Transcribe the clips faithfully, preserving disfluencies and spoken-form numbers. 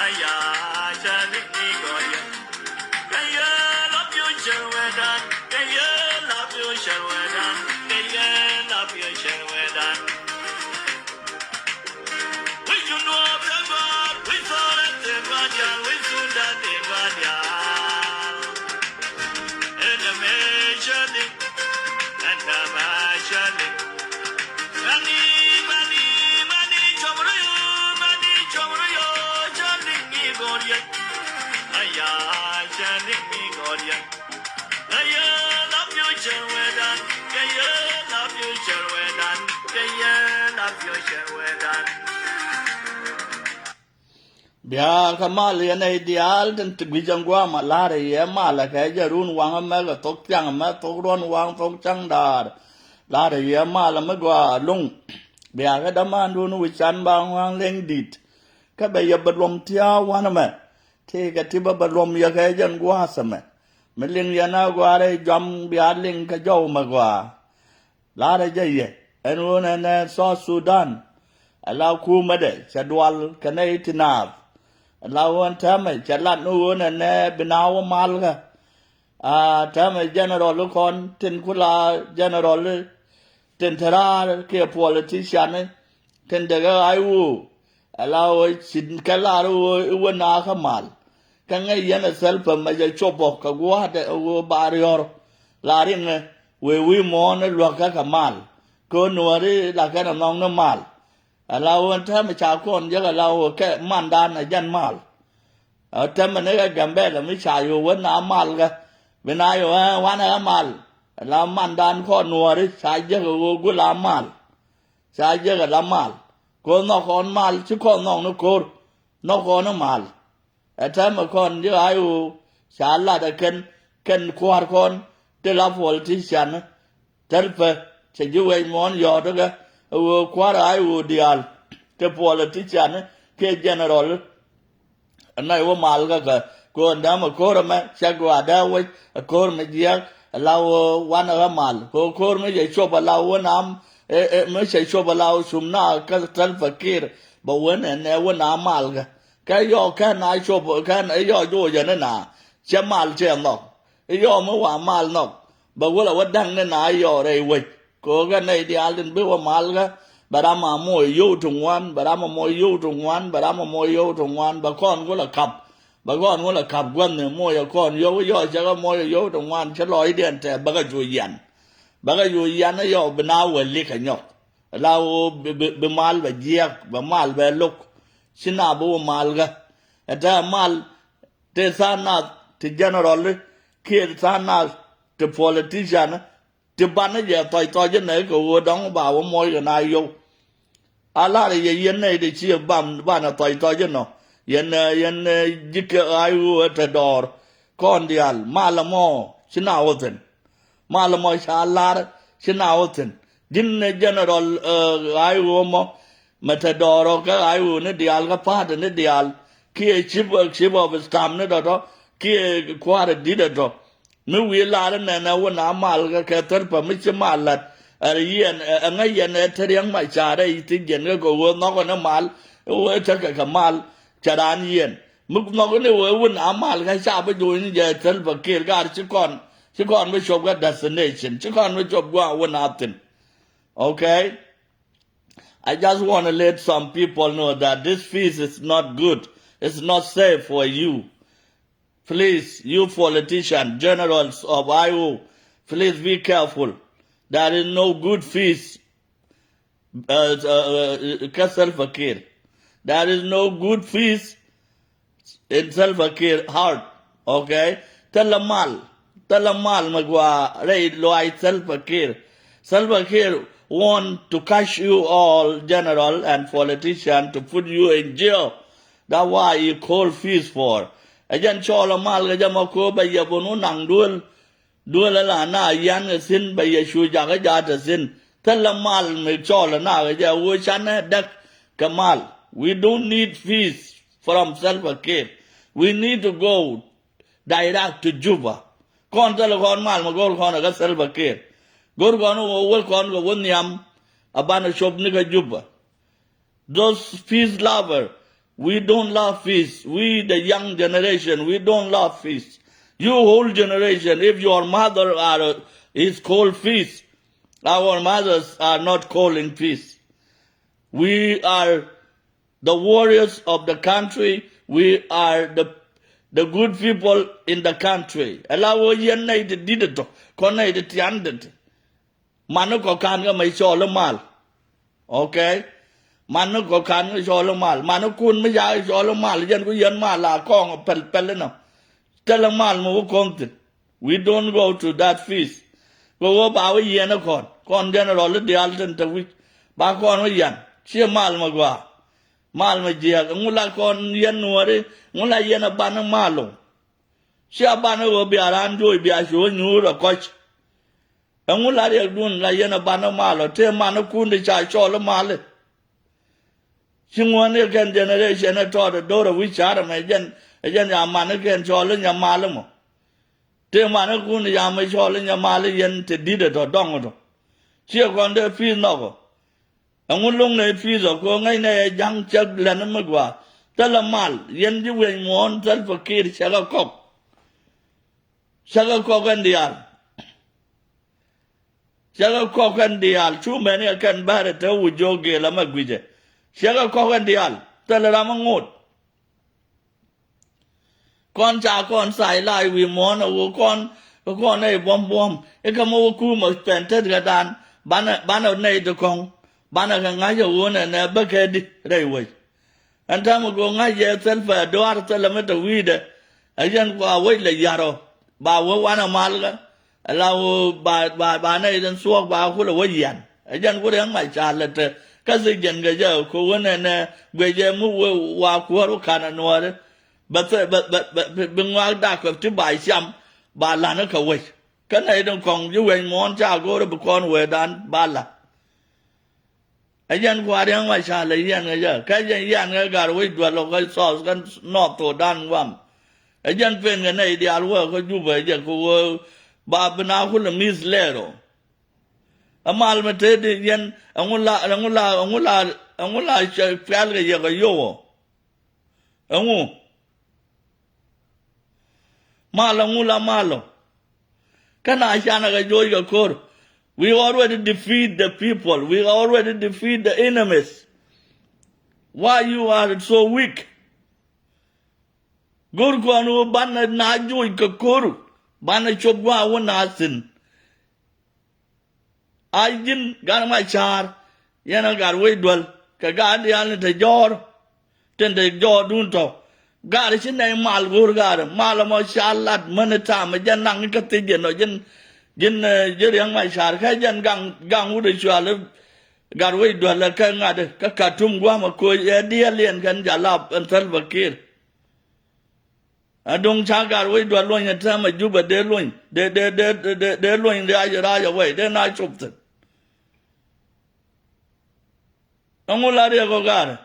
Aya, cɛ liŋ mi gɔɔyɛ. Kɛ yɛ la future wɛ dan. Kɛ yɛ la future wɛ dan. Kɛ yɛ la future wɛ dan. Wi̱c Junub te gɔaa, wi̱c Thɔɔrɛ te gɔaa diaal, wi̱c Sudan te gɔaa diaal. Ɛn ɛmɛ cɛ liŋ, ɛn ɛmɛ cɛ liŋ. Mani, mani, mani, cɔmrɛ yo, mani, cɔmrɛ yo, cɛ liŋ mi gɔɔyɛ. Aya, cɛ liŋ mi gɔɔyɛ. Kɛ yɛ la future wɛ dan, kɛ yɛ la future wɛ dan, kɛ yɛ la future wɛ dan. Bia kä mal yɛn ɛ diaal tin ti guic ɛn gua̱a̱m a la̱rä yɛ mal ɛ kɛ jɛ run waŋ ɛmɛ kɛ thok thiaŋ ɛmɛ thok ruɔ̱n waŋ thok ca̱ŋ da̱a̱r. La̱rä yɛ mal ɛmɛ gɔaa luŋ. Bia kä dämandun wi̱c can ba ŋua̱a̱ŋ leŋ di̱t. Kä bɛ yɛ bɛ luɔm thia̱a̱ wanɛ mɛ. Tëëkɛ ti bä bɛ luɔm yɛ kɛ jɛn gua̱a̱th ɛmɛ. Mi liŋ yɛn a gua̱a̱r ɛ juam bia liŋ kɛ jɔw mɛ gua̱a̱. La̱rä jɛ yɛ ɛn ɣöö nɛnɛ South Sudan. Ala kumɛdɛ cɛ dual kɛ nɛy ti naath. Ala ɣöö ɛn täämɛ cɛ lat ni ɣöö nɛnɛ bi naath wä malkä. A täämɛ general kɔn tin kula general tin te raar kiɛ politician tin dee kɛ ɣa̱c ɣöö ala ɣöö ci kɛ lar ɣöö i̱ wä naath kä mal. Kä ŋäc yɛn ɛ thil pä mɛ jɛ cop ɔ kɛ gua̱a̱tdɛ ɣöö ba riɔ̱r. La riŋɛ wëë wi̱i̱ muɔ̱ɔ̱n i̱ luäk kä kɛ mal. Kɛ ɣöö nuääri la kɛn ɛ nhɔk ni mal. Ala ɣöö ɛn täämɛ ca kɔn jek ala ɣöö kɛ mandan ɛ jɛn mal. Ɛ täämɛ ni kɛ Gambɛla mi ca yio̱w wä na mal kɛ bi na yio̱w ɛ wanɛ ɛ mal. Ala mandan kɔn nuääri ca jek ɛ ɣöö gul a mal. Ca jek ɛ la mal. Kɛ ɣöö nhɔk kɔn mal ci kɔn nhɔk ni ko̱r. Nhɔk kɔn ni mal. Ɛ täämɛ kɔn ji̱ ɣa̱c ɣöö ca lat ɛ kɛn kɛn kua̱r kɔn ti la politician. Thil pä cɛ ji̱ wec muɔ̱ɔ̱n yɔ̱ɔ̱täkɛ ɛ ɣöö kua̱r ɣa̱c ɣöö diaal ti politician kiɛ general. Ɛ nɛy wä mal kä kɛ kɛ ɣöö ɛn dämɛ ko̱r ɛmɛ cɛ gɔaa dee wec ɛ ko̱r mi jiääk ɛ la ɣöö wanɛ ɣä mal kɛ ɣöö ko̱r mi cɛ cop ɛ la ɣöö wä nam ɛ ɛ mi cɛ cop ɛ la ɣöö cum na kä thil pä kiɛr bɛ wä nɛn ɛ wä na mal kɛ. Kɛ yɔɔk kɛn a cop kɛn a yɔɔk joc ɛn ina cɛ mal cɛ nhɔk. I̱ yɔɔk mi wa mal nhɔk bɛ wä la wä da̱ŋ ni na yɔɔk rɛy wec. Kɛ ɣöö kɛ nɛy diaal tin bi wä mal kä bɛ ram a moc yio̱w ti ŋuan bɛ ram a moc yio̱w ti ŋuan bɛ ram a moc yio̱w ti ŋuan bɛ kɔn wä la ka̱p. Bɛ kɔn wä la ka̱p gua̱thni moc a kɔn yio̱w i̱ yɔɔk cɛ kɛ moc a yio̱w ti ŋuan cɛ lɔcdiɛn tɛth bɛ kɛ cu yian. Bɛ kɛ cu yian i̱ yɔɔk bi na wä lik kɛ nyɔk. La ɣöö bi bi mal bɛ jiɛk bɛ mal bɛ lo̱k. Ci na bi wä mal kä. Ɛ tɛ mal ti tha̱a̱ŋ nath ti general kiɛ ti tha̱a̱ŋ nath ti politician ti banɛ jɛ thɔc thɔc inɛ kɛ ɣöö dɔ̱ŋ ba wä moc kɛ na yio̱w. A lar yɛ yɛn nɛy ti ci ban banɛ thɔc thɔc inɔ yɛn yɛn ji̱ kɛ ɣa̱c ɣöö ɛ te dɔɔr. Kɔn diaal mal ɛmɔ ci na wä thi̱n. Mal ɛmɔ ca lar ci na wä thi̱n. Ji̱n ni general ɣa̱c ɣöö mɔ mɛ te dɔɔr ɔ kɛ ɣa̱c ɣöö ni diaal kä pa̱a̱t ni diaal kiɛ chief chief of staff ni dɔ̱tɔ kiɛ kua̱r di̱t dɔ̱tɔ. Mi wi̱i̱ lar inɛnɛ wä na mal kɛ kɛ thil pä mi ci mal la̱t. Ɛ yɛn ɛ ŋäc yɛn ɛ te riäŋ ma ca̱rɛ i̱ thi̱n jiɛn kɛ kɛ ɣöö nhɔkɛ ni mal. Ɛ ɣöö tekɛ kɛ mal cɛ raan yɛn mi nhɔk ni ɣöö wä na mal kɛ ca bi jo̱o̱ny ni jɛ thil pä kiɛr gar ci kɔn ci kɔn bi cop kɛ destination ci kɔn bi cop gua̱a̱ wä na thi̱n. Okay. I just want to let some people know that this peace is not good. It's not safe for you. Please, you politicians, generals of I O, please be careful. There is no good peace. Uh, uh, uh, Salva Kiir. There is no good peace in Salva Kiir heart, okay? Thilɛ mal, thilɛ mal mi gɔaa rɛy luaac Salva Kiir. Salva Kiir want to catch you all, general and politician, to put you in jail. That's why he call peace for. Ɛ jɛn cɔɔl ɛ mal kɛ jɛ mɔ ko̱o̱p ɛ yɛ bun wä naŋ duel. Duel ɛ la na yan kɛ thi̱n bɛ yɛ cu jakä jaat ɛ thi̱n. Thilɛ mal mi cɔɔl ɛ na kɛ jɛ wä canɛ däk kɛ mal. We don't need peace from Salva Kiir. We need to go direct to Juba. Kɔn thilɛ kɔn mal mi go̱r kɔn ɛ kä Salva Kiir. Go̱r kɔn wä wä kɔn kɛ wä nhiam a banɛ cop ni kä Juba. Those peace lover, We don't love peace. We, the young generation, we don't love peace. You old generation, if your mother are, is called peace, our mothers are not calling peace. We are the warriors of the country. We are the, the good people in the country. Ala wä yɛn nɛy ti di̱t ɛ tɔ, kɔn nɛy ti tian ti. Mani kɔ kan kä mɛ cɔɔl i̱ mal. Okay. Mani kɔ kan kä cɔɔl i̱ mal. Mani kun mi ca cɔɔl i̱ mal, jɛn ku yɛn mal a kɔŋ pɛl pɛl inɔ. Thilɛ mal mi wä kɔn thin. We don't go to that feast. Kɛ wä ba wä yɛn ikɔn. Kɔn jɛn rɔl i̱ diaal tin te wi̱c. Ba kɔn wä yɛn. Ciɛ mal mi gɔaa. Mal mi jiɛk. Ŋu la kɔn yɛn nuɔri. Ŋu la yɛn a ban i̱ mal o. Ciɛ a ban i̱ ɣöö bia raan joc bia cu wä nyuur a kɔc. Ɛŋu la riɛkdun la yɛn ɛ banɛ mal ɔ tëë manikun ti ca cɔl i̱ mali? Ci ŋuɔ̱n i̱ kɛn generation ɛ tɔɔt ɛ do̱r ɛ wi̱c ca̱r ɛmɛ jɛn ɛ jɛn ya mani kɛn cɔl i̱ nyɛ mali mɔ. Tëë manikun ti ya mɛ cɔl i̱ nyɛ mali yɛn te di̱t ɛ tɔ dɔŋ ɛ tɔ. Ci ɛ kɔn dee pi̱i̱th nɔk ɔ. Ɛŋu lo̱ŋ nɛ pi̱i̱th ɔ kɛ ɣöö ŋäcnɛ ɛ ja̱ŋ cɛ lɛn mi gɔaa. Thilɛ mal yɛn ji̱ wieny muɔ̱ɔ̱n thil pɛ kiir cɛ kɛ kɔk. Cä kɛ kɔk ɛn diaal. Cä kɛ kɔk ɛn diaal cu mɛni ɛ kɛn bäärɛ te wi̱c jiök gëël ɛmɛ gui̱cɛ. Cä kɛ kɔk ɛn diaal thilɛ ram ɛ ŋot. Kɔn ca kɔn thac lac wi̱i̱ muɔ̱ɔ̱n ɛ ɣöö kɔn kɔn ɛ buɔ̱m buɔ̱m i̱ kä mi wä kuumä pɛn tet kɛ dan banɛ banɛ nɛy ti kɔ̱ŋ banɛ kɛ ŋa̱c ɛ ɣöö nɛnɛ bä kɛ di rɛy wec. Ɛn täämɛ go̱o̱k ŋa̱c yɛ thil pɛ duaar thilɛ mi te wi̱i̱dɛ. Ɛ yɛn kua wec lɛ ya̱r ɔ ba wä wanɛ malkä. Ɛ la wä ba ba ba nɛy tin thuɔ̱k ba kulɛ wä yian. Ɛ jɛn ku riɛŋ mac ca lɛ te kä thi jɛn kɛ jɛ ko wä nɛnɛ guiɛ jɛ mi wä wa kuäär wä ka̱n ɛ nuɔɔri. Bɛ thɛ bɛ bɛ bɛ bi ŋuak dak kɛ ti ba ciam ba la̱n kä wec. Kä nɛy tin kɔŋ ji̱ wec muɔ̱ɔ̱n ca go̱o̱rä bi kɔn wecdan ba la̱n. Ɛ jɛn kua̱r yɛn ma ca lɛ yɛn kä jɛ kä jɛn yɛn kä Gatwec Dual ɔ kä South kä North Sudan guam. Ɛ jɛn pen kɛ nɛy diaal wee kä Jubɛ jɛ kɛ wee ba bi na kulɛ mi̱th lɛɛr ɔ. Ɛ mal mi te di yɛn ɛŋu la ɛŋu la ɛŋu la ɛŋu la cɛ pial kɛ yɛ kɛ yow ɔ. Ɛŋu? Mal ɛŋu la mal ɔ. Kä na canɛ kɛ joc kɛ ko̱r. We already defeat the people. We already defeat the enemies. Why you are so weak? Go̱r kɔn wä banɛ na joc kɛ ko̱r. Banɛ cop gua̱a̱ wä na thi̱n. A ji̱n gat ma ca̱a̱r yɛn a Gatwec Dual kɛ gat diaal ni te jɔ̱ɔ̱r. Tin te jɔ̱ɔ̱rdun tɔ̱ gat ci nɛy mal go̱o̱r gat mal ɛmɔ ca lat mäni tam ɛ jɛn naŋ kä thiec jɛn ɔ ji̱n ji̱n ji̱ riäŋ ma ca̱a̱r kä jɛn gaŋ gaŋ wut ɛ cual i̱ Gatwec Dual ɛ kä ŋa̱t kä Katum gua̱a̱m ɛ koc ɛ diɛɛl yɛn kɛn jalap ɛn Salva Kiir. Aduŋ ca Gatwec Dual luɔ̱ny ɛ tɛmɛ Jubɛ dee luɔ̱ny dee dee dee dee dee luɔ̱ny dee a rac away dee na cop thi̱n. Ɛŋu la riɛk ɔ Gatwec?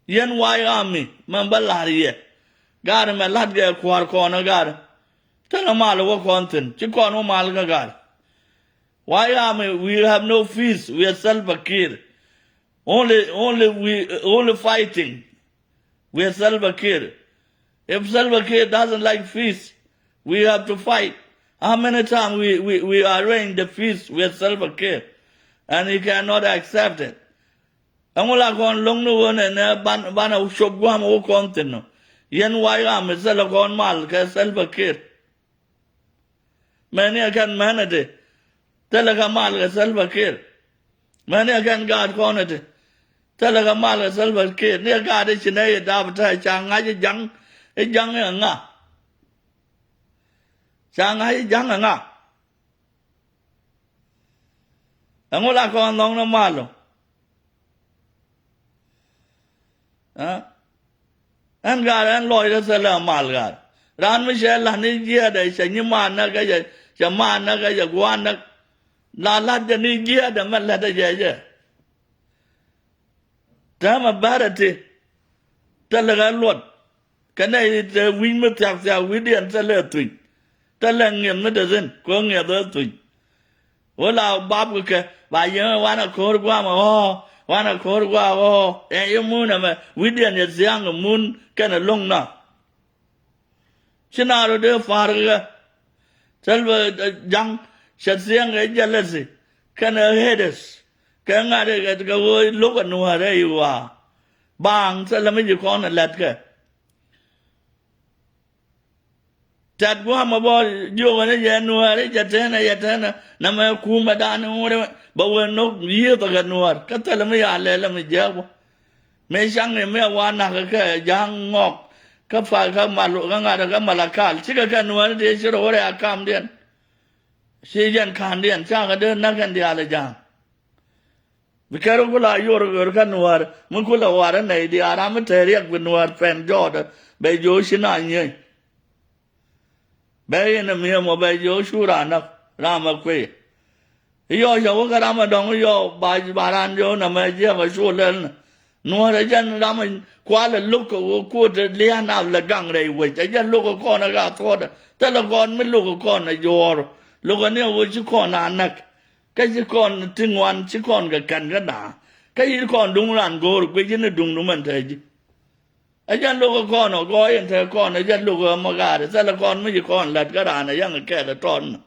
Yɛn White Army mɛn bä la̱r yɛ Gatwec mɛ la̱t kɛ kua̱r kɔn ɛ Gatwec. Thilɛ mal wä kɔn thi̱n ci kɔn wä mal kä Gatwec. White Army, we have no peace with Salva Kiir. Only only we only fighting. We are Salva Kiir. If Salva Kiir doesn't like peace, we have to fight. How many times we, we, we arrange the peace with Salva Kiir and he cannot accept it? Ɛŋu la kɔn lo̱ŋ ni ɣöö nɛnɛ ban ban a cop gua̱a̱m wä kɔn thi̱n nɔ. Yɛn White Army thilɛ kɔn mal kɛ Salva Kiir. Mɛni ɛ kɛn mɛnɛ ti thilɛ kɛ mal kɛ Salva Kiir. Mɛni ɛ kɛn gaat kɔn ɛ ti thilɛ kɛ mal kɛ Salva Kiir ni ɛ gaat i̱ ci nɛ i̱ dap tɛ ca ŋa̱c i̱ ja̱ŋ i̱ ja̱ŋ i̱ ŋa. Ca ŋa̱c i̱ ja̱ŋ i̱ ŋa. Ɛŋu la kɔn nhɔknɛ mal ɔ? Ɛn gat ɛn lɔcdä thilɛ mal gat. Raan mi cɛ la̱t ni jiɛɛdɛ cɛ nyi maan näk kä cɛ cɛ maan näk kä cɛ gua̱a̱n näk. La la̱t jɛ ni jiɛɛdɛ mɛ lätdä jɛ jɛ. Täämɛ bärɛ ti thilɛ kɛ luɔt. Kɛ nɛy te wi̱c mi thia̱k thia̱k wi̱cdiɛn thilɛ thuny. Thilɛ ŋi̱eth mi te thi̱n kɛ ɣöö ŋi̱eth ɛ thuny. Wä la bap kɛ kɛ ba yieŋ wanɛ ko̱r gua̱a̱mɛ ɣɔ̱ɔ̱. Wanɛ ko̱r gua̱a̱k ɣɔɔ ɛ i̱ mun ɛmɛ wi̱cdiɛn yɛ thia̱a̱ŋ mun kɛnɛ lo̱ŋ na. Ci na rɔ dee pa̱a̱r kɛ thil bɛ ja̱ŋ cɛ thia̱a̱ŋ kɛ jealousy kɛnɛ haters. Kɛ ŋa̱t ɛ kɛ kɛ ɣöö lo̱k ɛ nuäärä i̱ wa̱a̱ baaŋ thilɛ mi ji̱ kɔn ɛ la̱tkɛ. Tɛt gua̱a̱mɛ bä jiökɛ ni yɛ nuäär i̱ jɛ tɛnɛ yɛ tɛnɛ nɛmɛ kumɛ da̱a̱n i̱ ŋuɔ̱t i̱ bɛ wee no̱k yiëëthɛ kɛ nuäär kä thilɛ mi ya̱a̱ lɛlɛ mi jiääk bä. Mëë caŋ i̱ mi a wa na̱k kɛ ja̱a̱ŋ ŋɔk kä pal kä mal kä ŋa̱t kä mal a kal cikɛ kɛ nuäär i̱ tëë ci rɔ wä rɛy a kamdiɛn. Ci jɛn ka̱ndiɛn cakɛ dee näk kɛn diaal ɛ ja̱a̱ŋ. Bi kɛr ku la yor ɣör kä nuäär mi ku la war nɛy diaal ram mi te riɛk bi nuäär pɛn jɔɔdɛ bɛ jiö ci na nyiey. Bɛ in ɛ mi̱em ɔ bɛ jiö cu raan näk ram ɛ kuey. Iyɔ cɛ wä kä ram ɛ dɔ̱ŋ iyɔ ba ba raan jiö nɛmɛ jiɛk ɛ cu lɛl nɛ. Nuäär ɛ jɛn ram ɛ kual ɛ lo̱k kɛ ɣöö kuot ɛ lia̱a̱n a lɛ gaŋ rɛy wec ɛ jɛn lo̱k ɛ kɔn ɛ ɣaa thuɔ̱ɔ̱dɛ thilɛ kɔn mi lo̱k ɛ kɔn ɛ juɔ̱ɔ̱r. Lo̱k ɛ ni ɛ ɣöö ci kɔn a näk. Kä ci kɔn ti ŋuan ci kɔn kɛ kɛn kä da̱a̱ kä yi̱ kɔn duŋ ran go̱o̱r guic in duŋdu mɛn te ji̱. Ɛ jɛn lo̱k ɛ kɔn ɔ gɔɔy in te kɔn ɛ jɛn lo̱k ɛ mɔ gaari thilɛ kɔn mi ci kɔn la̱t kä raan ɛ yɛŋ ɛ kɛɛl ɛ tɔn.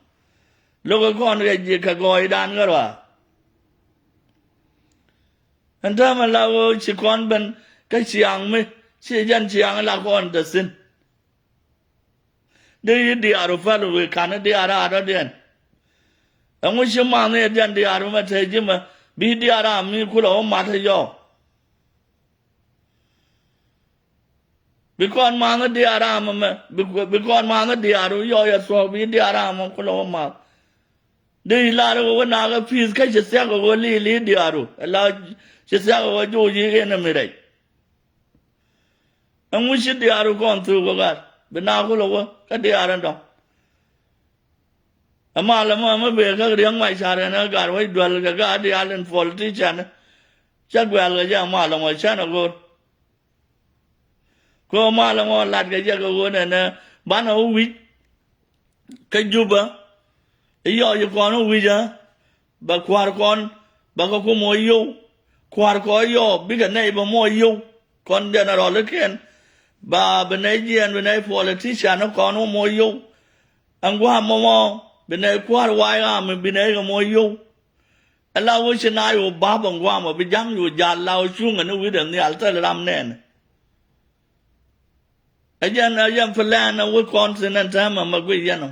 Lo̱k ɛ kɔn kɛ ji̱ kɛ gɔɔydan kä ruaar. Ɛn täämɛ la ɣöö ci kɔn ben kä ciaŋ mi ci jɛn ciaŋ la kɔn te thi̱n. Dee yi diaar ɔ päl wëë ka̱n diaar a rɔ̱diɛn. Ɛŋu ci ma̱a̱n ni ɛ diɛn diaar mɛ te ji̱ mɛ bi diaar a mi kulɛ wä mat ɛ yɔɔ. Bi kɔn ma̱a̱n ni diaar a mɛ mɛ bi kɔn ma̱a̱n ni diaar ɔ yɔɔ yɛ thuɔ̱k bi diaar a mɛ kulɛ wä mat. Dee yi lar ɛ wä nakä pi̱i̱th kä ci thiak ɛ wä li̱i̱ li̱i̱ diaar ɔ ɛ la ci thiak ɛ wä joc yi enemy rɛc. Ɛŋu ci diaar kɔn thuk kɛ gat bi na kulɛ wä kä diaar ɛn dɔ̱ŋ. Ɛ mal ɛmɔ ɛmɛ bee kä Riɛk Macar ɛn ɛ gat wec duäl kɛ gat diaal in politician. Cä guɛ̈l kɛ jɛ ɛ mal ɛmɔ cän ɛ go̱r. Kɛ ɣöö mal ɛmɔ lat kɛ jɛ kɛ ɣöö nɛnɛ banɛ wä wi̱c. Kä Jubä i̱ yɔɔc kɔn wi̱cä bɛ kua̱r kɔn bɛ kɛ kum wä yio̱w. Kua̱r kɔn yɔɔk bikɛ nɛy bɛ muɔ yio̱w. Kɔn general ikiɛn ba bi nɛy jiɛɛn bi nɛy politician kɔn wä muɔ yio̱w. Ɛn gua̱a̱m mɔmɔ bi nɛy kua̱r wa̱a̱ ɣaam bi nɛy kɛ muɔ yio̱w. Ɛ la wä ci na yo̱o̱ ba̱a̱p ɛn gua̱a̱m ɔ bi ja̱ŋ yo̱o̱ ja̱l la wä cuŋ ɛn i̱ wi̱cdɛ nhial thil ram nɛɛnɛ. Ɛ jɛn ɛ jɛn plan ɛ wä kɔn thi̱n ɛn täämɛ mɛ guic yɛn ɔ.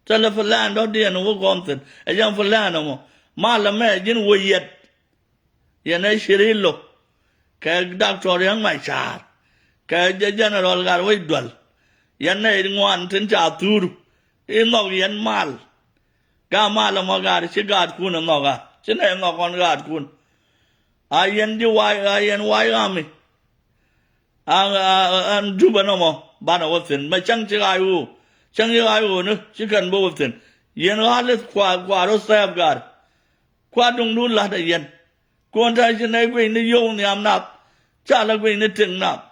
Thilɛ plan dɔ̱diɛn ɛ wä kɔn thi̱n ɛ jɛn plan ɛmɔ. Mal ɛmɛ ji̱n wä yɛt. Yɛn ɛ Ci̱ri Lo̱k kɛ Doctor Riɛk Macar kɛ jɛ General Gatwec Dual. Yɛn ɛ ŋuan tin ca thur i̱ nhɔk yɛn mal. Ga mal ɛmɔ gaat ci gaatkun ɛ nhɔk a ci nɛ nhɔk kɔn gaatkun. A yɛn ji̱ wa̱a̱ a yɛn wa̱a̱ ɣami. An Jubɛ nɔmɔ banɛ wä thi̱n mɛ cäŋ ci ɣaac ɣöö cäŋ ci ɣaac ɣöö ni ci kɛn bä wä thi̱n. Yɛn ɣa̱l i̱ kua kua rɔ thɛɛp ga̱r. Kua duŋdun la̱t ɛ yɛn. Kuɔn ta̱a̱ ci nɛy guic ni yio̱w nhiam nath. Ca lɛ guic ni tiŋ nath.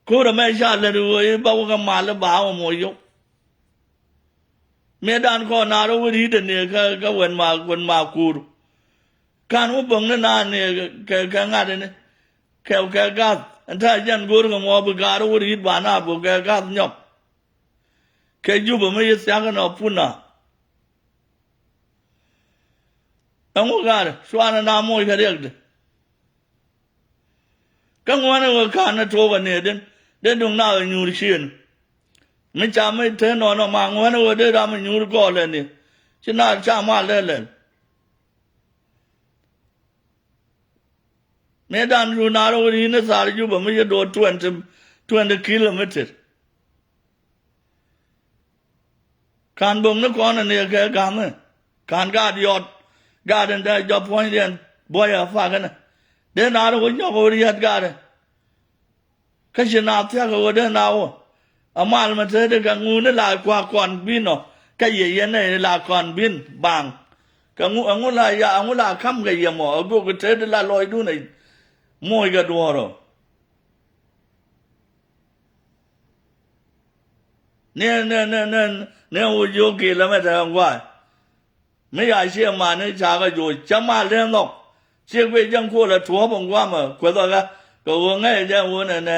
Ko̱r ɛmɛ ca lät ɣöö i̱ bä wä kɛ mal i̱ ba wä moc yio̱w. Mëëdan kɔn naar wä ri̱t ɛ ni kä kä wen ma wen ma ko̱r. Kan wä bäŋni naan ni kɛ kɛ ŋa̱t ni kɛ kɛ ga̱th ɛn ta̱a̱ jɛn go̱o̱r kɛ mɔ bi ga̱a̱r wä ri̱t ba naar bä kɛ ga̱th nyɔk. Kɛ Jubɛ mi yi thia̱k ɛn ɔ pun na. Ɛŋu ga̱a̱r cuanɛ na moc kɛ riɛkdɛ. Kä ŋuäni wä ka̱n ɛ tuɔɔk ɛ nɛɛdin dee duŋ na ɛ nyuur ciëën. Mi ca mi te nɔnɔ ma ŋuäni wä dee ram ɛ nyuur gɔɔl ɛ ni ci na ca mal dee lɛl. Mëëdan cu naar wä ri̱n ɛ thar Jubɛ mi ci do̱r twenty, twenty kilometer. Ka̱n bo̱ŋni kɔn ɛ ni kɛ ga̱mɛ ka̱n gaat yɔt. Gaat in dee jɔp puɔ̱nydiɛn buɔyɛ pakinɛ. Dee naar wä nyɔk wä riät gaatɛ. Kä ci na thia̱k ɛ wä dee na wä. Ɛ mal mɛ te dee kɛ ŋuni la kua̱r kɔn bi̱n ɔ kä yɛ yɛn ɛ la kɔn bi̱n baŋ. Kɛ ŋu ɛŋu la ya ɛŋu la ka̱m kɛ yɛ mɔ ɛ gök te dee la lɔcdun ɛ moc kɛ duɔ̱ɔ̱r ɔ. Ni ni ni ni ni wä jiök ki̱i̱lä mɛ te ɛn gua̱a̱. Mi ca ciɛ mani ca kɛ joc cä mal den nhɔk. Ciɛ guic jɛn kuɔl ɛ tuɔɔp in guamɛ kueth ɛ ɣä kɛ ɣöö ŋäcɛ jɛn ɣöö nɛnɛ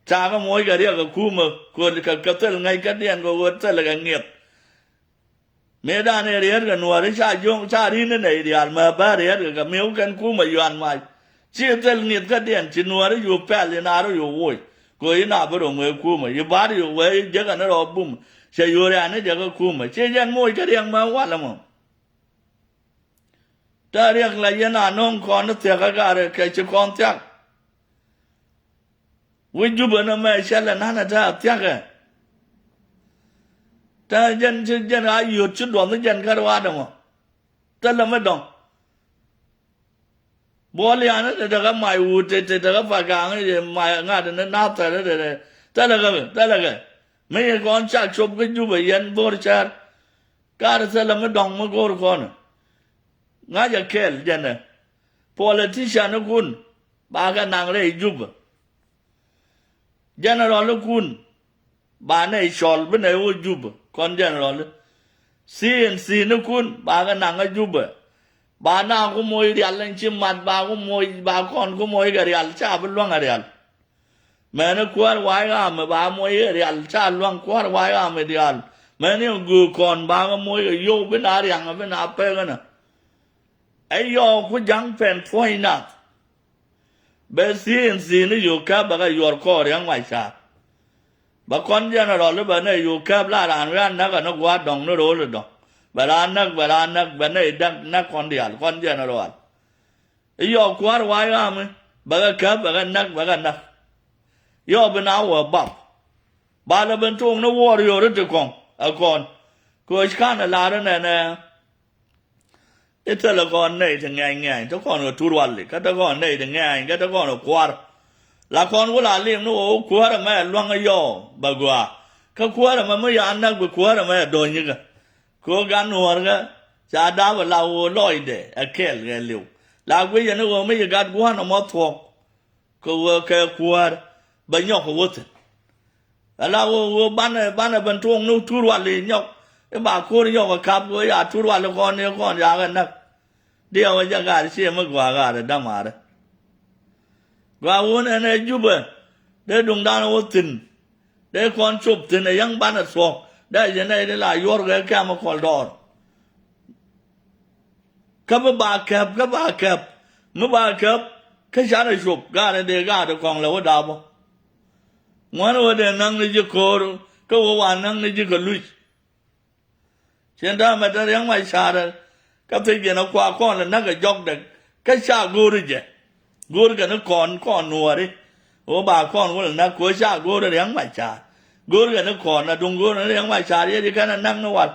ca kɛ moc kɛ riɛk kɛ kumɛ kɛ kɛ thil ŋäc kädiɛn kɛ ɣöö thil kɛ ŋiɛth. Mëëdan ëë riɛt kɛ nuääri ca jo̱o̱ŋ ca ri̱n inɛ i̱ diaal mɛ bä riɛt kɛ kɛ mi̱ew kɛn kumɛ yuan mac. Ci thil ŋi̱th kädiɛn ci nuääri yu pɛl in a rɔ yu woc. Kɛ ɣöö in a bi rɔ ŋuee kumɛ yi ba̱a̱r yu wee jekɛ ni rɔ bum. Cɛ yu riani jekɛ kumɛ ci jɛn moc kä riɛk mɛ walɛ mɔ. Te riɛk la yɛn a no̱o̱ŋ kɔn ni thia̱k ɛ garɛ kɛ ci kɔn thia̱k. Wi̱c Jubɛ ni mɛ cɛ lɛ nanɛ te a thia̱kɛ. Te jɛn ci jɛn a yio̱t ci duɔth ni jɛn kä ruaadɛ mɔ. Thilɛ mi dɔ̱ŋ. Buɔl yanɛ te te kä mac wut te te te kä Pagaŋ i̱ mac ŋa̱t ni nathɛr te te thilɛ kɛ thilɛ kɛ. Mi yɛ kɔn cak cop kä Jubɛ yɛn bo̱r cär. Ka̱r thilɛ mi dɔ̱ŋ mi go̱o̱r kɔn. Ŋa̱cä kɛl jɛnɛ. Politician ikun ba kɛ naŋ rɛy Jubɛ. General ikun ba nɛy cɔl bi nɛy wä Jubɛ kɔn general. C N C nikun ba kɛ naŋ kä Jubɛ. Ba na ku moc rial in ci mat ba ku moc ba kɔn ku moc kɛ rial ca bi luäŋ a rial. Mɛni kuäär wa̱a̱ ɣaamɛ ba moc i̱ rial ca lua̱ŋ kuäär wa̱a̱ ɣaamɛ diaal. Mɛni in göök kɔn ba ŋä moc kɛ yio̱w bi na riaŋ bi na pek inä. Ɛ yɔɔk ku ja̱ŋ pɛn puɔ̱ny nath. Bɛ thi̱i̱n thi̱i̱n i̱ yio̱k käp bɛ kɛ yuɔr kɔɔr riäŋ mac ca̱a̱r. Bɛ kɔn jɛn rɔl i̱ bɛ nɛ yio̱k käp la raan wi̱i̱ a näk ɛn i̱ gua̱a̱r dɔ̱ŋ ni ro̱o̱l i̱ dɔ̱ŋ. Bɛ raan näk bɛ raan näk bɛ nɛ i̱ däk näk kɔn diaal kɔn jɛn rɔl. I̱ yɔɔk kuäär wa̱a̱ ɣaamɛ bɛ kɛ käp bɛ kɛ näk bɛ kɛ näk. Yɔɔk bi na wä bap. Ba lɛ ben to̱o̱ŋ ni warrior ti kɔŋ ɛ kɔn. Kɛ ɣöö ci ka̱n ɛ lar inɛnɛ. I̱ thilɛ kɔn nɛy ti ŋɛ̈ny ŋɛ̈ny te kɔn kɛ tur wali kä te kɔn nɛy ti ŋɛ̈ny kä te kɔn kɛ kua̱r. La kɔn wä la lim ni wä wä kuäär ɛmɛ lua̱ŋ ɛ yɔɔk bɛ gɔaa. Kä kuäär ɛmɛ mi ya näk bi kuäär ɛmɛ ɛ do̱ny ikä. Kɛ ɣöö gat nuɔ̱ɔ̱rkä ca dap ɛ la ɣöö lɔcdɛ ɛ kɛl kɛ liw. La guic yɛn i̱ ɣöö mi ci gat gua̱n ɛmɔ thuɔ̱k kɛ ɣöö kɛ kuäär bɛ nyɔk kɛ wä thi̱n. Ɛ la ɣöö ɣöö banɛ banɛ ben tuɔ̱ɔ̱ŋ ni tur wal i̱ nyɔk i̱ ba ko̱r nyɔk ɛ kap ɣöö ya tur wal i̱ kɔn i̱ kɔn yakɛ näk. Diɛw ɛ jɛ gaar ciɛ mi gɔaa gaar ɛ dämaarä. Gɔaa wun ɛn ɛ Jubɛ dee duŋdan ɛ wä thi̱n. Dee kɔn cop thi̱n ɛ yäŋ banɛ thuɔ̱k dee jɛ nɛy ni la yuɔr kɛ kɛm ɛ kɔl dɔɔr. Kä mi ba kɛp kä ba kɛp mi ba kɛp kä canɛ cop gaarɛ dee gaarɛ kɔŋ lɛ wä dapä. Ŋuän wä dee näk ni ji̱ ko̱o̱r kä wä wa näk ni ji̱ kɛ luc. Cien täämɛ te riäŋ mac ca̱a̱rä kä thiec jɛn a kua kɔn lɛ näk kɛ jɔkdɛ kä ca go̱o̱ri jɛ. Go̱o̱ri kɛ ni kɔn kɔn nuɔɔri wä ba kɔn wä lɛ näk kuɔ ca go̱o̱ri riäŋ mac ca̱a̱r. Go̱o̱ri kɛ ni kɔn a duŋ go̱o̱ri ni riäŋ mac ca̱a̱r yɛ di kɛn a näk ni wal.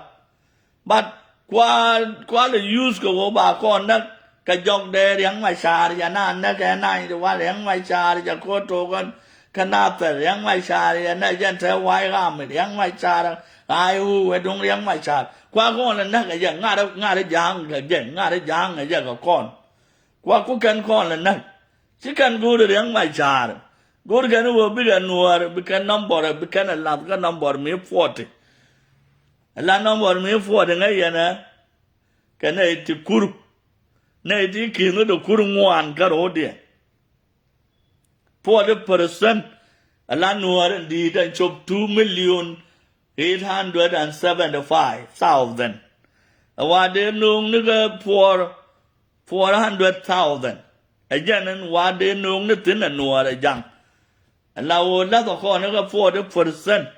But kua kua lɛ use kɛ wä ba kɔn näk kɛ jɔk dee riɛŋ ma ca̱a̱r yɛ na näk kɛ nany ti wal riɛŋ ma ca̱a̱r yɛ ko̱ tokän kɛ na thɛl riɛŋ ma ca̱a̱r yɛ na jɛn te wa̱i̱ ram riɛŋ ma ca̱a̱r. Ay wu wɛ duŋ riɛŋ ma ca̱a̱r kua kɔn lɛ näk kɛ jɛ ŋa̱r ŋa̱r ja̱a̱ŋ kɛ jɛ ŋa̱r ja̱a̱ŋ kɛ jɛ kɛ kɔn. Kua ku kɛn kɔn lɛ näk ci kɛn go̱o̱r riɛŋ ma ca̱a̱r. Go̱o̱r kɛn wä bikɛ nuɔɔr bikɛn nɔmbɔr bikɛn ɛ lath kɛ nɔmbɔr mi puɔti. Ɛ la nɔmbɔr mi puɔt iŋɛ yɛn ɛ kɛ nɛy ti kur nɛy ti ki̱n kä ti kur ŋuan kä ro̱o̱diɛn. Puɔt i̱ percent ɛ la nuɔɔr in di̱i̱t ɛn cop two million eight hundred and seventy five thousand. Ɛ wa dee no̱o̱ŋ ni kä puɔr four hundred thousand. Ɛ jɛn in wa dee no̱o̱ŋ ni thi̱n ɛ nuɔɔr ɛ jaŋ. Ɛ la ɣöö la̱th ɛ kɔn ikä forty percent.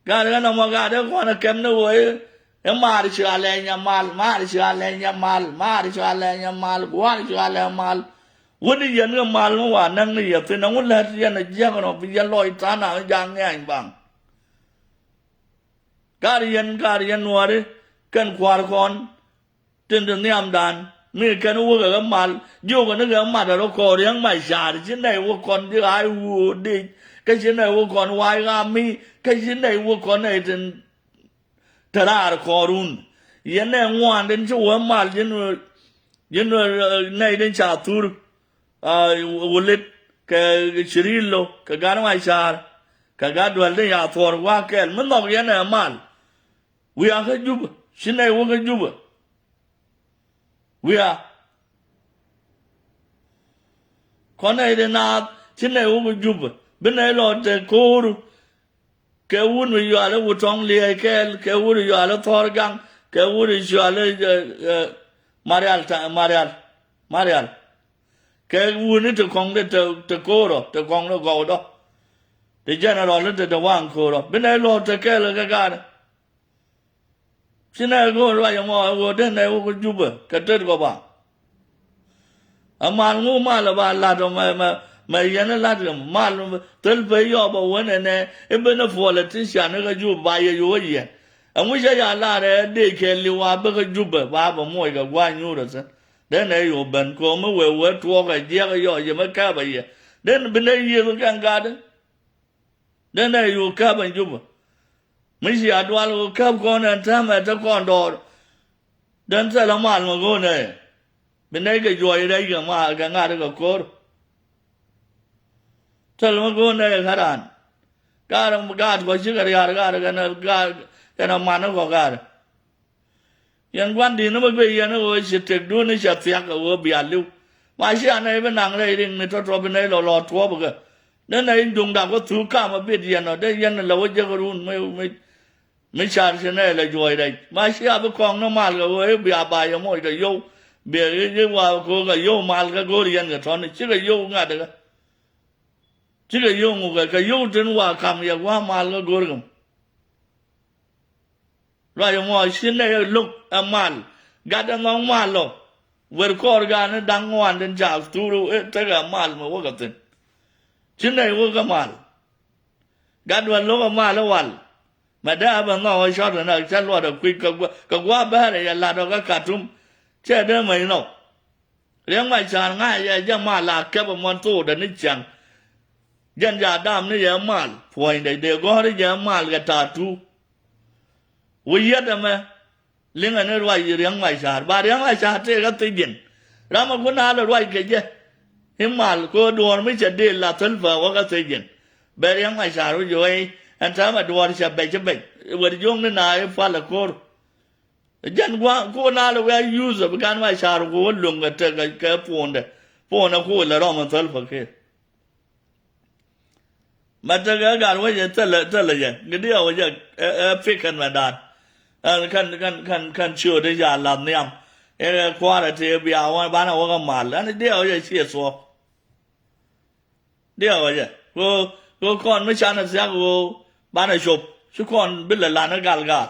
Gat ɣän ɛmɔ gat ɛ kɔn ɛ kɛm ni ɣöö i̱ maar ci alɛ nyamal maar ci alɛ nyamal maar ci alɛ nyamal gua̱a̱r ci alɛ mal. Wut i̱ yɛn kɛ mal mi wa näk ni yɛ thi̱n ɛŋu lät yɛn ɛ jiäk ɛnɔ bi yɛn lɔc tha̱a̱n a ja̱a̱ŋ ŋɛ̈ny baŋ. Gat yɛn gat yɛn nuɔɔri kɛn kua̱r kɔn. Tin ti nhiamdan mi kɛn wäkɛ kɛ mal jiökɛ ni kɛ mat ɛ rɔ kɔɔr riäŋ ma ca̱a̱r ci nɛy wä kɔn di ɣa̱a̱c wuöör dic. Kä ci nɛy wä kɔn wa̱a̱c ɣa̱a̱ mi kä ci nɛy wä kɔn nɛy tin te raar kɔɔr wun. Yɛn nɛy ŋuaandin ci wä mal ji̱n ji̱n nɛy din ca thur. Wulit kɛ cirilo kɛ gat ma ca̱a̱r kɛ gat duäl din ca thuɔr wa̱a̱ kɛl mi nhɔk yɛn ɛ mal. Wiakä Jubɛ Ci nɛy wä kä Jubɛ. Wiaa. Kɔn nɛy ti naath ci nɛy wä kä Jubɛ. Bi nɛy lɔ te ko̱o̱ru. Kɛ wut mi yuali wut tɔŋ liɛɛc kɛɛl, kɛ wut yuali thɔr gaŋ, kɛ wut yuali, eh, eh, Marial ta, Marial, Marial. Kɛ wuni ti kɔŋ ti te, te ko̱o̱rɔ, ti kɔŋ ti gɔwdɔ. Ti general ti te waŋ ko̱o̱rɔ. Bi nɛy luɔt te kɛɛl kɛ gaari. Ci nɛy go̱o̱r ruac ɛmɔ ɛ ɣöö den nɛy wä kä Jubɛ kɛ tet kɔ ba. Ɛ mal ŋu mal ɛ ba lat ɔ mɛ, mɛ, mɛ yɛn ɛ lat kɛ mal thil pey yɔ bɛ wen ɛnɛ i̱ ben ɛ politician i̱ kä Jubɛ ba yɛ yo̱o̱ yɛn. Ɛŋu cɛ ya lar ɛ dee kɛ li̱w a bä kä Jubɛ ba bɛ moc kɛ gua̱a̱c nyuur ɛ thi̱n. Den ɛ yo̱o̱ ben ko̱o̱m i̱ wee wee tuɔɔk ɛ jiɛk ɛ yɔ yɛ mɛ kɛp ɛ yɛ. Den bi nɛ yiëth kɛn gatdä. Den ɛ yo̱o̱ kɛp ɛ Jubɛ. Mi ci a dual ɣöö käp kɔn ɛn täämɛ te kɔn dɔɔr. Den thilɛ mal mi go̱o̱r nɛy. Bi nɛy kɛ juɔc rɛc kɛ mal kɛ ŋa̱t kɛ ko̱r. Thilɛ mi go̱o̱r nɛy kä raan. Gaar, gaat kɔ cikɛ riaar gaat kɛn, gaat kɛn a man kɔ gaat. Yɛn gua̱n di̱t ni mi guic yɛn i̱ ɣöö ci tëkdun i̱ cɛ thia̱k ɛ ɣöö bia li̱w. Ma cia nɛy bi naŋ rɛy riŋ ni tɔ̱tɔ̱ bi nɛy lɔ lɔ tuɔɔp kɛ. Ni nɛy duŋda kɔ thuk kam a bit yɛn ɔ dee yɛn lɛ wä jek run mi, mi, mi car ci nɛy lɛ juɔc rɛc. Ma cia bi kɔŋ ni mal kɛ ɣöö i̱ bia ba yɛ moc kɛ yio̱w. Bia i̱, i̱ wa ko̱o̱k kɛ yio̱w mal kɛ go̱o̱r yɛn kɛ tɔ̱ni cikɛ yio̱w ŋa̱t kɛ. Cikɛ yio̱w ŋukɛ kɛ yio̱w tin wa kam yɛ gua̱a̱ mal kɛ go̱o̱r kɛ. Ruac ɛmɔ ci nɛy ɛ lo̱k ɛ mal. Gat ɛ nhɔk mal ɔ. Wer kɔɔr gaani da̱ŋ ŋuan tin ca thur ɛ tekɛ mal mi wäk ɛ thi̱n. Ci nɛy wäk ɛ mal. Gat wä lo̱k ɛ mal ɛ wal. Mɛ dee a bɛ nhɔk ɛ cɔt ɛ nɛ cä luɔt ɛ kui̱c kɛ gua̱, kɛ gua̱ bɛɛrɛ yɛ lat ɔ kä Katum. Cɛ dee mec nɔ. Riɛk Macar ŋa̱cɛ jɛ mal a kɛp ɛmɔ thokdɛ ni ciaŋ. Jɛn ja dam ni yɛ mal puɔ̱nydɛ dee gɔ̱ri jɛ mal kɛ ta̱a̱ tuuk. Wi̱i̱ yɛt ɛmɛ liŋɛ ni ruac Riɛk Macar ba Riɛk Macar tëëk kä thiec ji̱n. Ram ɛ kun a lɛ ruac kɛ jɛ i̱ mal ko̱ duɔ̱ɔ̱r mi cɛ dee la thil pɛ wä kä thiec ji̱n. Bɛ Riɛk Macar wi̱c wee ɛn täämɛ duɔ̱ɔ̱r cɛ bɛc ci bɛc wër jo̱o̱ŋ ni na i̱ pal ɛ ko̱r. Jɛn gua̱a̱ ko̱ na lɛ wee a yuth ɛ bi gan Macar ku wä luŋ kɛ tekɛ kɛ puɔ̱ndɛ. Puɔ̱ndɛ ku lɛ rɔm ɛ thäl pä kɛ. Mɛ tekɛ gat wecɛ thälɛ thälɛ jɛ ŋi̱ diɛ wecɛ ɛ, ɛ pikɛn mɛ da̱a̱n. Ɛn kɛn kɛn kɛn kɛn ciööt i̱ ca lath nhiam. Ɛ kua̱rɛ tëë bia wä banɛ wä kä mal ɛn diɛ wecɛ ciɛ thuɔ̱k. Diɛ wä jɛ ko ko kɔn mi canɛ thiak ko banɛ cop ci kɔn bi lɛ lan gal gal.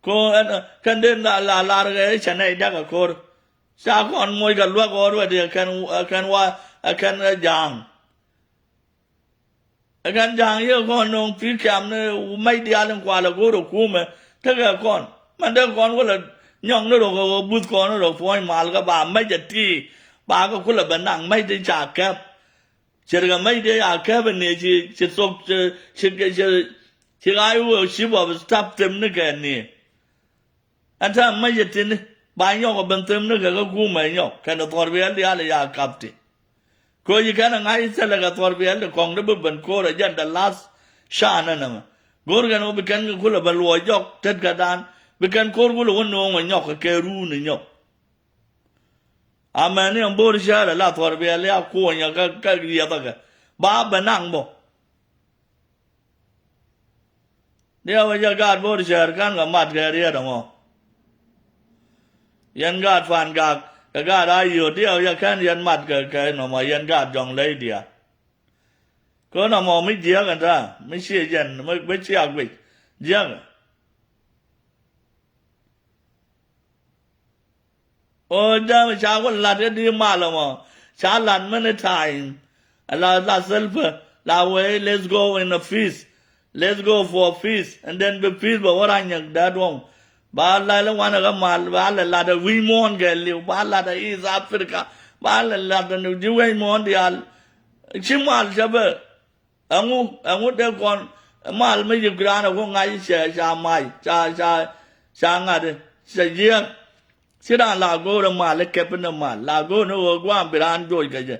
Ko ɛn kɛn den la la lar kɛ cɛ nɛ idak a kor. Ca kɔn moc kɛ luak ɣɔr wɛ diɛ kɛn kɛn wa kɛn ja̱a̱ŋ. Ɛ kɛn ja̱a̱ŋ yɛ kɔn no̱o̱ŋ pi̱i̱ kiam ni mɛc diaal in kualɛ go̱o̱r ɛ kuumɛ tekɛ kɔn mɛn dee kɔn wälɛ nyɔk ni rok ɛ buth kɔn ni rok puɔ̱ny mal kɛ ba mɛc ɛ ti ba kɛ kulɛ bɛ naŋ mɛc ti ca kɛp. Ce̱tkɛ mɛc dee a kɛpɛ ni ci ci thok ci ci ci ci ɣaac wee cip ɔ bi tap them ni kɛ ni. Ɛn täämɛ mɛc ɛ tini ba nyɔk ɛ ben them ni kɛ kä kumɛ nyɔk kɛn ɛ thuɔr biɛl diaal ɛ ya kap ti. Koci kɛn ɛ ŋa̱c thilɛ kɛ thuɔr biɛl ti kɔŋ ti bi ben ko̱r ɛ jɛn the last chance ɛn ɛmɛ. Go̱o̱r kɛn ɣöö bi kɛn kɛ kulɛ ben luɔc jɔk tet kɛ daan bi kɛn ko̱r kulɛ wä no̱o̱ŋ ɛ nyɔk kɛ kɛ ruun ɛ nyɔk. Amäni ɛn bo̱o̱r cäärä la thuɔ̱r biɛl ya kuɔnyä kä kä riɛthäkɛ ba bɛ naŋ bä. Diɛ wä jɛ gaat bo̱o̱r cäär ka̱n kɛ mat kɛ riɛt ɛmɔ. Yɛn gaat pan gak kɛ gaat a yio̱o̱ diɛ wä jɛ kɛn yɛn mat kɛ kɛ nɔmɔ yɛn gaat jɔ̱ŋ ley diaal. Kä nɔmɔ mi jiääk ɛn ta̱a̱ mi ciɛ jɛn mi ciɛ a guic jiääk. Ɣöö däämɛ ca wä lat ɛ di mal ɛmɔ ca lat many time. La la thil pä la wee let's go in a peace. Let's go for peace and then bi peace bɛ wä ranyɛ dee duɔ̱ŋ. Ba la lɛ wanɛ kä mal ba lɛ lat ɛ wi̱i̱ muɔ̱ɔ̱n kɛ liw ba lat ɛ East Africa ba lɛ lat ɛ ni ji̱ wi̱i̱ muɔ̱ɔ̱n diaal. Ci mal cɛ bɛ Ɛŋu ɛŋu dee kɔn mal mi yip giraanɛ ku ŋa̱c cɛ ca mac ca ca ca ŋa̱t cɛ jiɛɛk. Ci raan la go̱o̱r mal i̱ kɛp ni mal la go̱o̱r ni ɣöö gua̱a̱m bi raan joc kɛ jɛ.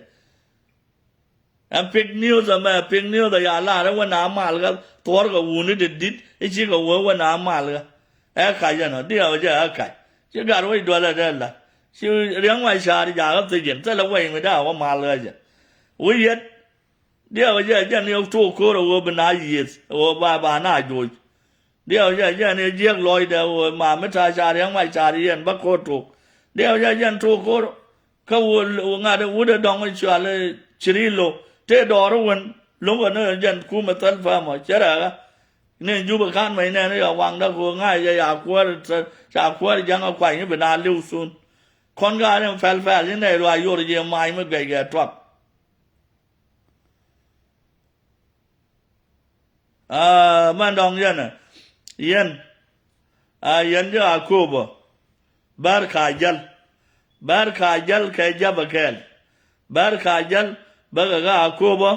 Ɛn pik niuth ɛmɛ pik niuth ɛ ya lar ɛ wä na mal ɣä thuɔ̱r kɛ wuni di dit i̱ cikɛ wee wä na mal ɣä. Ɛ kac ɛnɔ, diɛw jɛ ɛ kac. Ci gat wec duɔlɛ dee la. Ci Riɛk Macar jakä thiec in, thilɛ wec mi daa wä mal ɣä jɛ. Wi̱i̱ yɛt, diɛw jɛ jɛn yɛ tok ko̱r ɛ ɣöö bi na yiëth, ɛ ɣöö ba, ba na joc. Diɛw jɛ jɛn yɛ jiɛk lɔcdɛ ɣöö ma mi ta̱a̱ ca Riɛk Macar yɛn bä ko̱r tok. Diɛw jɛ jɛn tok ko̱r. Kä wul ŋa̱t wut ɛ dɔ̱ŋ cual i̱ Cirilo tëë dɔɔr i̱ wän lo̱ŋ kɛ ni jɛn kumɛ thäl pamɔ cɛ rɛɛkä. Ni Jubɛ ka̱n mɛc nɛn i̱ ɛ waŋdä kɛ ɣöö ŋa̱c jɛ ca kuäär, ca kuäär ja̱ŋ ɛ kuany i̱ bi na li̱w thun. Kɔn ka ni pɛl pɛl i̱ nɛy luaac yor jiɛ mac mi guɛc kɛ tuak. Aa, mɛn dɔ̱ŋ yɛn ɛ yɛn. Aa, yɛn ji̱ Akopä. Bär ka jäl. Bär ka jäl kɛ japä kɛɛl. Bär ka jäl bä kɛ kä Akopä,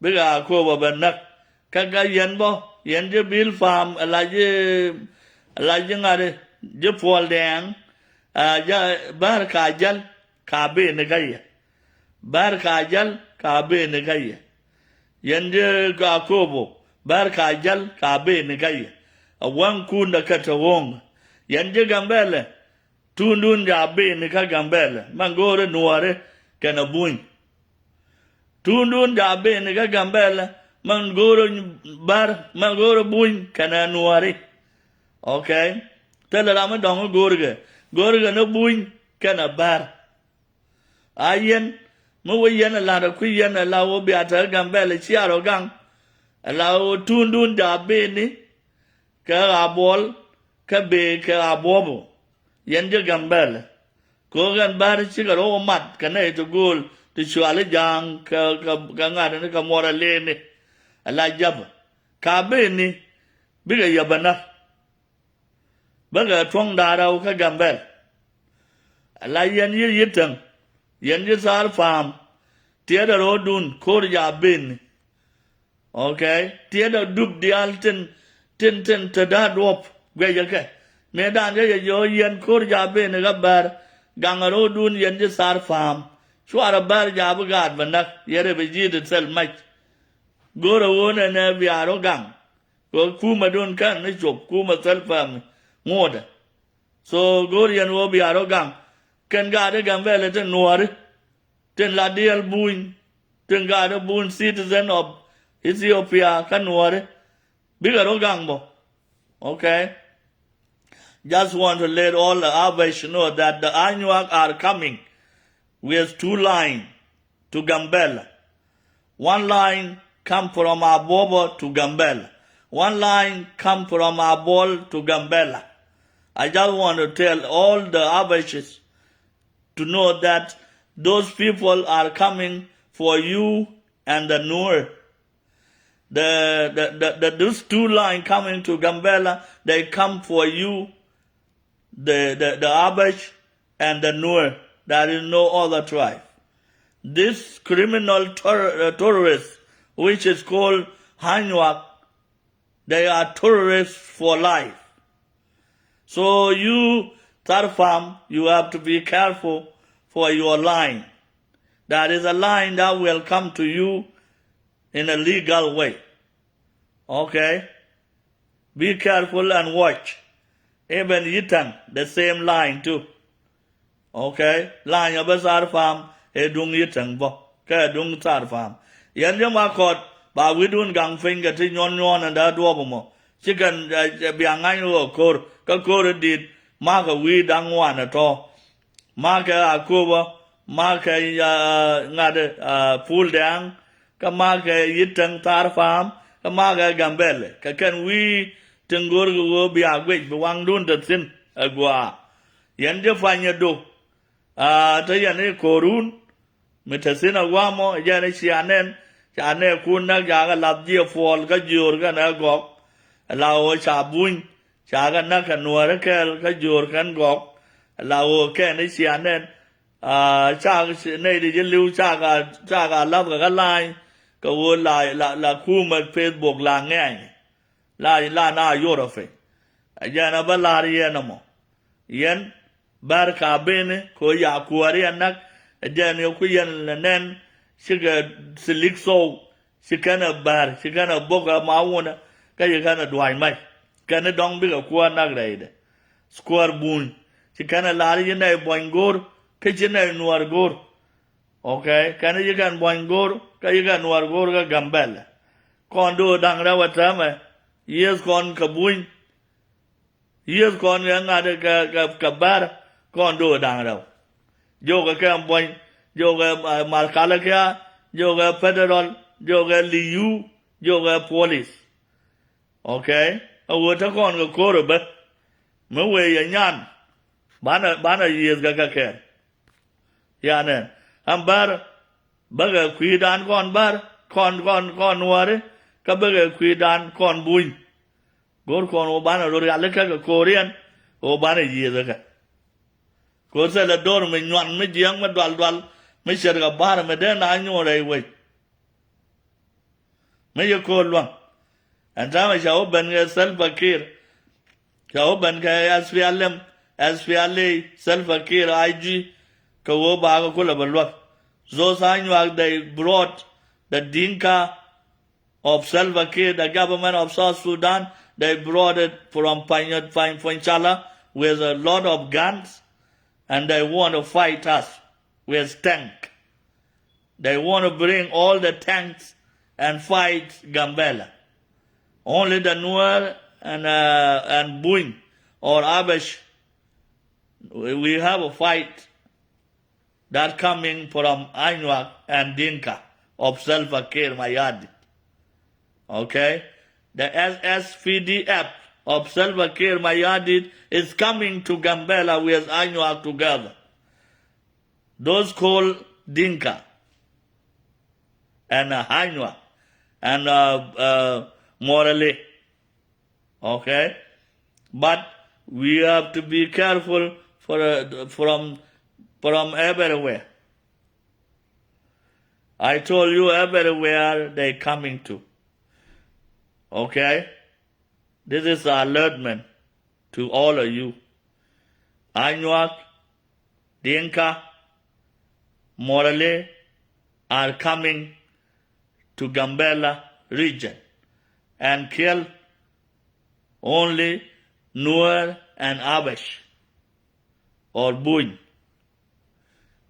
bikɛ Akopä bɛ näk. Kä kä yɛn bä, yɛn ji̱ Bil Pam, ala ji̱, ala ji̱ ŋa̱t i̱, ji̱ Puɔl Dɛɛŋ. Aa, ja, bär ka jäl ka beni kä yɛ. Bär ka jäl ka beni kä yɛ. Yɛn ji̱ Akopä, bär ka jäl ka beni kä yɛ. A waŋkundä kä te ɣo̱o̱ŋ. Yɛn ji̱ Gambɛlɛ, tuundun ja beni kä Gambɛlɛ, mɛn go̱o̱ri Nuɔɔri kɛnɛ Buny. Tuundun ja beni kä Gambɛlɛ, mɛn go̱o̱ri Bär, mɛn go̱o̱ri Buny kɛnɛ Nuɔɔri. Okay. Thilɛ ram mi dɔ̱ŋ go̱o̱rikɛ, go̱o̱rikɛ ni Buny kɛnɛ Bär. A yɛn mi wä yɛn ɛ la̱t ɛ kui̱ yɛn ɛ la wä bia te Gambɛlɛ cia rɔ gaŋ. Ɛ la wä tuundun ja beni kɛ Abuɔl, kɛ bee kɛ Abuɔbɔ. Yɛn ji̱ Gambɛlɛ. Kɛ ɣän Bär cikɛ rɔ wä mat kɛ nɛy ti gööl ti cuali ja̱a̱ŋ kɛ, kɛ, kɛ ŋa̱t ni kɛ muɔrɛ leni. Ɛ la japä ka beni bikɛ yɛ bä näk. Bäkɛ tuɔ̱ŋ da̱a̱r rɛw kä Gambɛl. Ala yɛn yi̱ yi̱ täŋ, yɛn yi̱ thaar pa̱a̱m. Tiɛɛdɛ ro̱o̱dun ko̱r ja beni. Okay. Tiɛɛdɛ dup diaal tin, tin, tin te da̱a̱ duɔ̱p guɛcä kɛ. Mëë da̱a̱n jɛ yɛ yɛ ɣöö yɛn ko̱r ja beni kä Bär. Gaŋɛ ro̱o̱dun yɛn yi̱ thaar pa̱a̱m. Cuarɛ Bär ja bi gaat bɛ näk, yɛn rɛ bi ji̱ ti thil mac. Go̱rɛ ɣöö nɛnɛ bia rɔ gaŋ. Kɛ kumɛ dun kɛn ni cop kumɛ thil pɛm ŋuɔ̱tdɛ. So go̱o̱r yɛn ɣöö bia rɔ gaŋ. Kɛn gaat i̱ Gambɛlɛ tin Nuɔɔri, tin la diɛl Buny, tin gaat i̱ Buny citizen of Ethiopia kä Nuɔɔri. Bikɛ rɔ gaŋ bä. Okay. Just want to let all the Abash know that the Anyuak are coming with two line to Gambela. One line come from Abobo to Gambela. One line come from Abol to Gambela. I just want to tell all the Abashes to know that those people are coming for you and the Nuer. The, the, the, the, those two line coming to Gambela, they come for you, the, the, the Abash and the Nuer. There is no other tribe. This criminal ter-, uh, terrorist, which is called Hanyuak, they are terrorists for life. So you, Tharpam, you have to be careful for your line. There is a line that will come to you in a legal way. Okay? Be careful and watch. Even Yitang, the same line too. Okay? Line ɔ bä Tharpam ɛ duŋ Yitang bä. Kɛ duŋ Tharpam. Yɛn jɛ ma kɔt, ba wi̱dun gaŋ piny kɛ ti nyuɔn nyuɔn ɛn dee duɔp ɛmɔ. Ci kɛn, eh, eh, bia ŋany ɣöö ko̱r, kä ko̱r ɛ di̱t, makɛ wi̱i̱ da̱ŋ ŋuan ɛ tɔ̱. Makɛ Akoba, makɛ, ah, ŋa̱t, ah, Pul Dɛ̈ɛ̈ŋ, kä makɛ Yitäŋ Tharpam, kä makɛ Gambɛlɛ. Kɛ kɛn wi̱i̱ tin go̱o̱rkɛ ɣöö bia guic bi waŋdun te thi̱n ɛ gua̱a̱. Yɛn jɛ puany ɛ dok. Ah, te yɛn i̱ ko̱run mi te thi̱n ɛ gua̱a̱ mɔ, jɛn i̱ cia nɛn, ca nɛɛkun näk, ca kɛ lath jiɛ puɔl kä jiöör kɛnɛ gɔk. Ɛ la ɣöö ca buny, ca kɛ näk kɛ nuääri kɛɛl kä jiöör kɛn gɔk. Ɛ la ɣöö kɛn i̱ cia nɛn, ah, ca nɛy di ji̱ li̱w ca ka, ca ka lath kɛ kä la̱a̱ny kɛ ɣöö la, la, la kumɛ Facebook la ŋɛ̈ny. La, la na yorɔ piny. Ɛ jɛn ɛ bä la̱r yɛn ɛmɔ. Yɛn bär ka beni kɛ ɣöö ya kuääri ɛ näk, ɛ jɛn yɛ ku yɛn lɛ nɛn cikɛ thilik thou, ci kɛn ɛ bär, ci kɛn ɛ bok ɛ ma wunɛ, kä ci kɛn ɛ dua̱c mac. Kɛn ni dɔ̱ŋ bikɛ kuäär nak rɛydɛ. Kuäär Buny. Ci kɛn ɛ lar i̱ ci nɛy Buɔ̱ny go̱o̱r, kä ci nɛy Nuäär go̱o̱r. Okay, kɛn i̱ ci kɛn Buɔ̱ny go̱o̱r, kä ci kɛn Nuäär go̱o̱r kä Gambɛlɛ. Kɔn do̱r da̱ŋ rɛw ɛ täämɛ, yiëëth kɔn kɛ Buny. Yiëëth kɔn kɛ ŋa̱t kɛ, kɛ, kɛ Bär, kɔn do̱r da̱ŋ rɛw. Jiökɛ kɛ Buɔ̱ny, jiökɛ, uh, Malkal ɛ kiɛ, jiökɛ federal, jiökɛ liyu, jiökɛ police. Okay? Ɛ ɣöö te kɔn kɛ ko̱r ɛ bä. Mi wëë yɛ nyan, banɛ, banɛ yiëëth kɛ kɛ kɛɛl. Yanɛ, ɛn Bär, bäkɛ kui̱dan kɔn Bär, kɔn, kɔn, kɔn Nuääri, kä bäkɛ kui̱dan kɔn Buny. Go̱r kɔn ɣöö banɛ rɔ rialikä kɛ ko̱riɛn, ɣöö banɛ yiëëth kɛ. Kɛ ɣöö thilɛ do̱r mi nyuan, mi jiäk, mi dual dual, mi ce̱tkɛ ba̱r, mi dee na nyuɔ̱ɔ̱n rɛy wec. Mi ci ko̱r luäŋ. Ɛn täämɛ ca wä ben kɛ Salva Kiir. Ca wä ben kɛ S P L M, S P L A, Salva Kiir, I G, kɛ ɣöö bakɛ kulɛ bɛ luäk. Those Anyuak, they brought the Dinka of Salva Kiir, the government of South Sudan, they brought it from Pany-, Pany-, Panychala with a lot of guns, and they want to fight us with tank. They want to bring all the tanks and fight Gambela. Only the Nuer and, uh, and Buny or Abesh, we, we have a fight that coming from Anyuak and Dinka of Salva Kiir Mayardit. Okay? The S S P D F of Salva Kiir Mayardit is coming to Gambela with Anyuak together. Those called Dinka and, uh, Anyuak and, uh, uh, Morale. Okay? But we have to be careful for, uh, from, from everywhere. I told you everywhere they coming to. Okay? This is alertment to all of you. Anyuak, Dinka, Morale are coming to Gambela region and kill only Nuer and Abesh or Buny.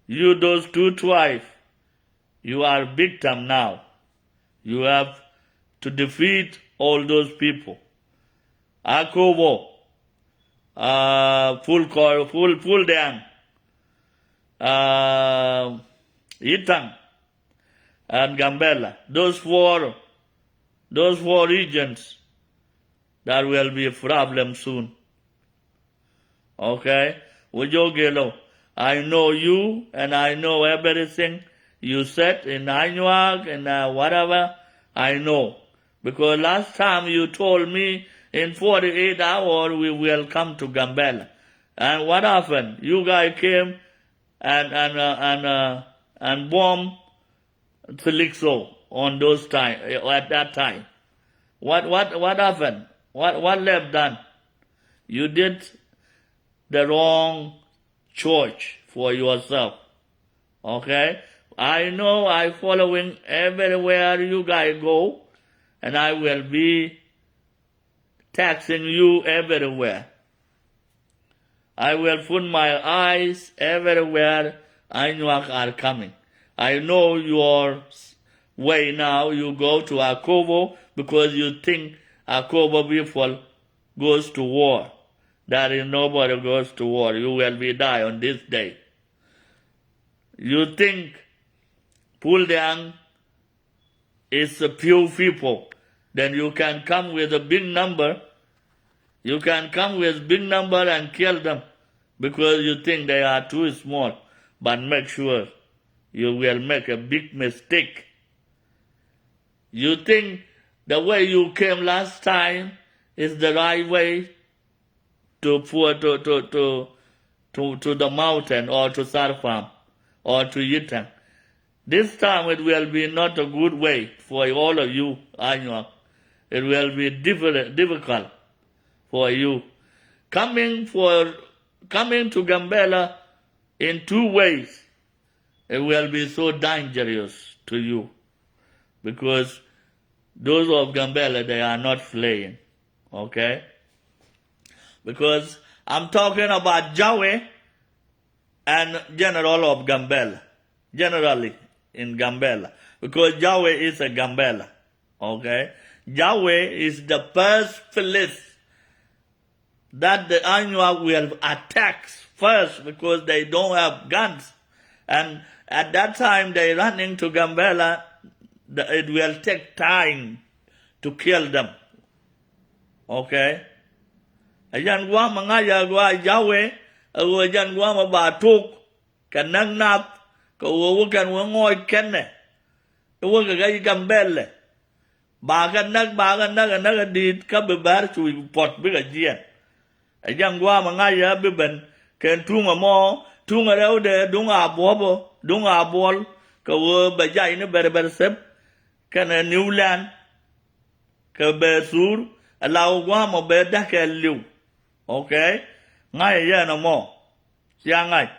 You, those two tribes, you are victim now. You have to defeat all those people. Akobo, uh, Pul Kor, Pul, Pul Deng, uh, Itang, and Gambela. Those four, those four regions, that will be a problem soon. Okay? Wujogelo, I know you and I know everything you said in Anyuak and, uh, whatever. I know. Because last time you told me in forty-eight hours we will come to Gambela. And what happened? You guys came and, and, uh, and, uh, and bomb Felixo on those time, at that time. What, what, what happened? What, what left done? You did the wrong choice for yourself. Okay? I know I following everywhere you guys go, and I will be taxing you everywhere. I will put my eyes everywhere Anyuak are coming. I know your way now. You go to Akobo because you think Akobo people goes to war. There is nobody goes to war. You will be die on this day. You think Pul Deng is a few people, then you can come with a big number. You can come with big number and kill them because you think they are too small. But make sure you will make a big mistake. You think the way you came last time is the right way to, to, to, to, to, to, to the mountain or to Sarfam or to Yitang. This time it will be not a good way for all of you, Anyuak. It will be different, difficult for you. Coming for, coming to Gambela in two ways, it will be so dangerous to you because those of Gambela, they are not playing. Okay? Because I'm talking about Jawe and general of Gambela, generally in Gambela, because Jawe is a Gambela, okay? Jawe is the first place that the Anyuak will attack first because they don't have guns. And at that time, they running to Gambela, the, it will take time to kill them. Okay? Ɛ jɛn guam ɛ ŋa̱c ɛ gua Jawe, ɛ ɣöö jɛn guam ɛ ba tok kɛ näk nath, kɛ ɣöö wä kɛn wä ŋɔɔc kɛnɛ. Ɛ wä kɛ kɛ Gambela. Ba kɛ näk, ba kɛ näk, ɛ näk ɛ di̱i̱t, kä bi bär cu puɔt bikɛ jiɛn. Ɛ jɛn guam ɛ ŋa̱c ɛ bi ben kɛn tuŋ ɛmɔ, tuŋ ɛ rɛwdɛ, duŋ a buɔ̱p ɔ, duŋ a buɔl, kɛ ɣöö bɛ jay ni Bɛr Bɛr Thɛp, kɛnɛ New Land, kɛ bɛ thur, ɛ la wä guam ɔ bɛ däk kɛ li̱w. Okay? Ŋa̱c ɛ yɛn ɛmɔ. Cia ŋa̱c.